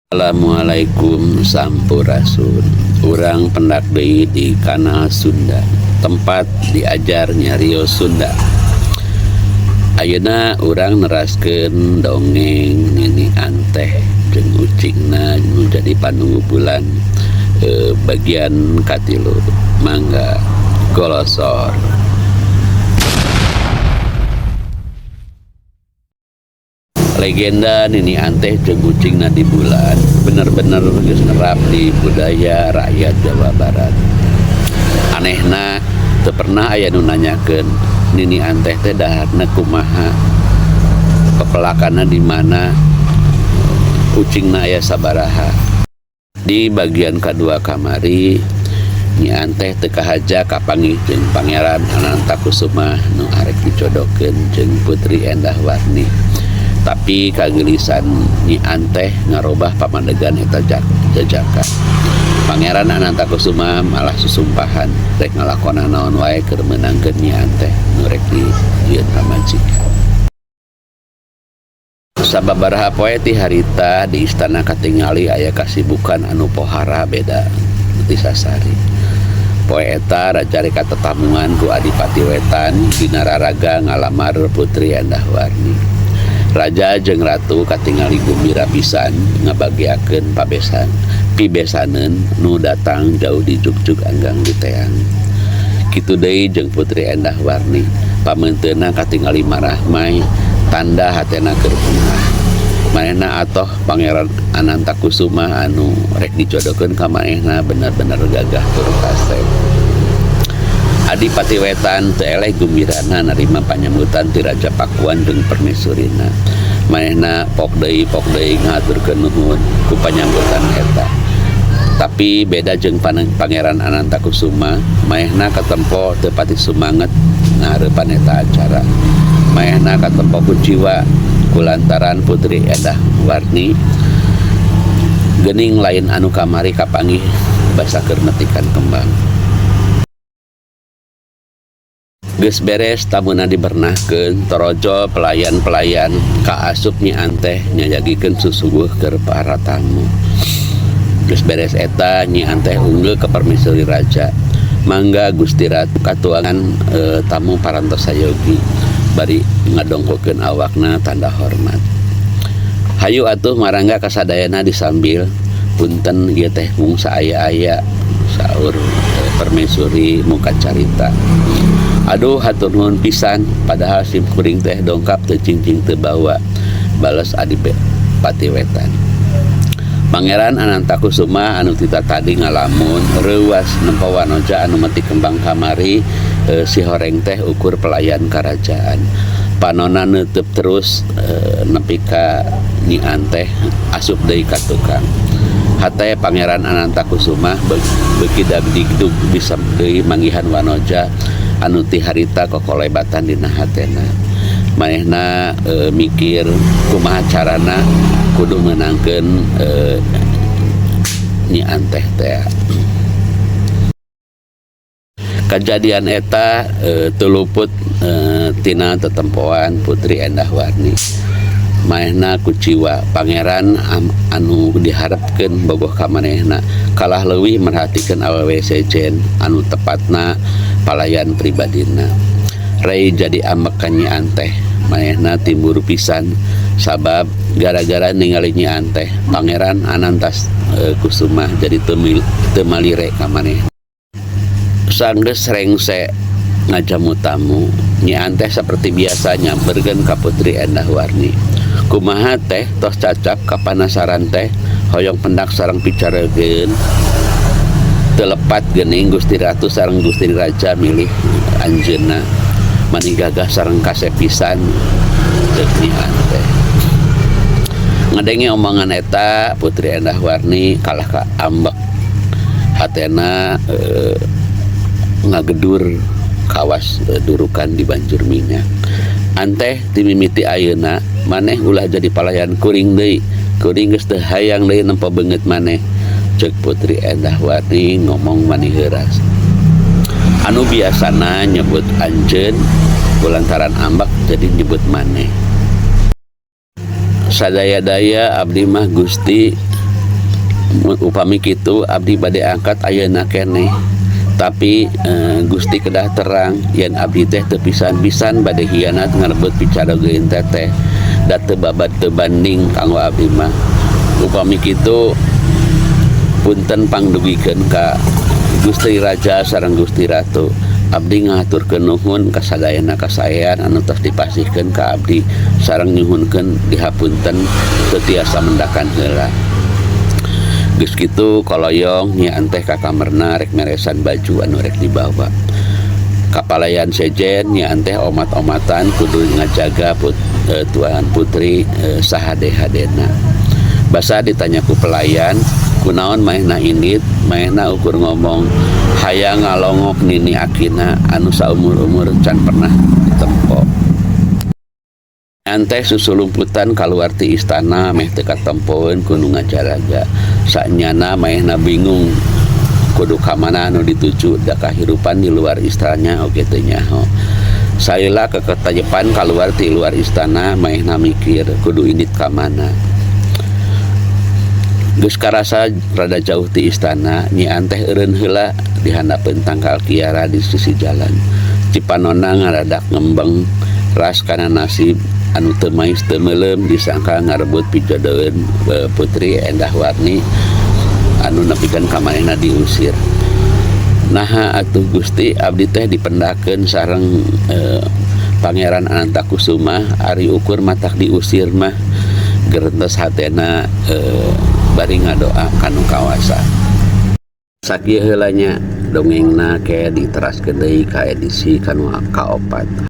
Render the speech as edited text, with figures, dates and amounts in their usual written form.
Assalamualaikum Sampurasun. Urang pendak deui di kanal Sunda, tempat diajar nyarios Sunda. Ayeuna urang neraskeun dongeng Nini Anteh jeung ucingna nu jadi panunggu bulan, bagian katilu. Mangga golosor. Legenda Nini Anteh jeung ucingna di bulan bener-bener geus nerap di budaya rakyat Jawa Barat. Anehna, teu pernah aya nu nanyakeun Nini Anteh teh daharna kumaha, pepelakanna di mana, ucingna aya sabaraha. Di bagian kadua kamari, Nyi Anteh teu kahaja kapanggih jeung Pangeran Anantakusuma nu arek dijodohkeun jeung Putri Endah Warni. Tapi kagelisan Nyi Anteh ngarobah pamadegan eta jajaka. Pangeran Anantakusuma malah susumpahan rek ngalakonan naon wae keur meunangkeun Nyi Anteh nu rek dijieun pamajikan. Sababaraha poe ti harita, di istana katingali aya kasibukan anu pohara beda ti sasari. Poe eta raja rek katetamuan ku Adipati Wetan dina raraga ngalamar Putri Endah Warni. Raja jeung ratu katingali gumbira pisan ngabagiakeun pabesan pibesaneun nu datang jauh di jugjug anggang diteang. Kitu deui jeung Putri Endah Warni, pameunteuna katingali marahmai, tanda hatena keur bungah. Manehna atoh Pangeran Anantakusuma anu rek dijodohkeun ka manehna bener-bener gagah tur kasep. Adipati Wetan teu eleh gumbirana narima panyambutan ti Raja Pakuan jeung permaisurina. Manehna pok deui ngahaturkeun nuhun ku panyambutan eta. Tapi beda jeung Pangeran Anantakusuma, manehna katempo teu pati sumanget ngahareupan eta acara. Manehna katempo kuciwa kulantaran Putri Endah Warni geuning lain anu kamari kapanggih basa keur metikan kembang. Geus beres tamuna dibernahkeun, torojo pelayan-pelayan kaasup Nyi Anteh nyayagikeun susuguh keur para tamu. Geus beres eta, Nyi Anteh unggul ke permaisuri raja. "Mangga, Gusti Ratu, katuangan tamu parantos sayogi," bari ngadongkokeun awakna tanda hormat. "Hayu atuh marangga kasadayana disambil, punten ieu teh mung saaya-aya," saur permaisuri muka carita. "Aduh, hatur nuhun pisan, padahal sim kuring teh dongkap teu cingcing teu bawa," bales Adipati Wetan. Pangeran Anantakusuma anu tita tadi ngalamun reuwas nempo wanoja anu metik kembang kamari, si horeng teh ukur pelayan kerajaan. Panona neuteub terus nepi ka Nyi Anteh asup deui ka tukang. Hate Pangeran Anantakusuma beuki dagdigdug bisa deui manggihan wanoja anu ti harita kokolebatan dina hatena. Manehna mikir kumaha carana kudu meunangkeun Nyi Anteh teh. Kajadian eta teu luput tina tetempoan Putri Endah Warni. Manehna kuciwa pangeran anu diharapkeun bogoh ka manehna kalah leuwih merhatikeun awewe sejen anu tepatna palayan pribadina. Rey jadi ambek ka Nyi Anteh. Manehna timburu pisan sabab gara-gara ningali Nyi Anteh, Pangeran Anantas Kusuma jadi teu malire ka manehna. Sanggeus rengse ngajamu tamu, Nyi Anteh seperti biasa nyamperkeun ka Putri Endah Warni. "Kumaha teh, tos cacap kapanasaran teh? Hoyong pendak sareng picaregeun. Teu lepat geuning Gusti Ratu sareng Gusti Raja milih anjeunna, mani gagah sareng kasep pisan," ceuk Nyi Anteh. Ngadenge omongan eta, Putri Endah Warni kalah ka ambek. Hatena ngagedur kawas durukan di banjur minyak. "Anteh, timimiti ayeuna maneh ulah jadi palayan kuring deui. Kuring geus teu hayang deui nempo beungeut maneh," ceuk Putri Endah Warni ngomong mani heuras. Anu biasana nyebut anjeun, kulantaran ambek jadi nyebut maneh. "Sadaya-daya abdi mah, Gusti." Upami kitu abdi bade angkat ayeuna keneh, tapi Gusti kedah terang yen abdi teh teu pisan-pisan bade hianat ngarebut picarogeun teteh, da teu babad teu banding kanggo abdi mah. Upami kitu punten pangdugikeun ka Gusti Raja sareng Gusti Ratu, abdi ngahaturkeun nuhun kasadayana kasaean anu tos dipasihkeun ka abdi sareng nyuhunkeun dihapunten teu tiasa mendakan heula. Geus kitu koloyong Nyi Anteh ka kamarna rek meresan baju anu rek dibawa. Kapalayan sejen, Nyi Anteh omat-omatan kudu ngajaga tuan putri sahade-hadena. Basa ditanya ku pelayan kunaon manehna indit, manehna ukur ngomong hayang ngalongok nini akina anu saumur-umur can pernah ditempo. Anteh susulumputan kaluar ti istana meh teu katempoeun ku nu ngajaraga. Sanyana manehna bingung kudu ka mana anu dituju, da kahirupan di luar istana oge teu nyaho. Salila keketajepan kaluar ti luar istana, manehna mikir kudu indit ka mana. Geus karasa rada jauh ti istana, Nyi Anteh eureun heula di handapeun tangkal kiara di sisi jalan. Cipanona ngaradak ngembeng ras kana nasib anu teu mais teu meuleum, disangka ngarebut pijodoheun putri Endah Warni anu nepikeun ka manehna diusir. Naha atuh Gusti, abdi teh dipendakeun sareng Pangeran Anantakusuma, ari ukur matak diusir mah, gerentes hatena bari ngadoa ka Nu Kawasa. Sakieu heula nya dongengna, ke diteraskeun deui ka edisi kanu kaopat.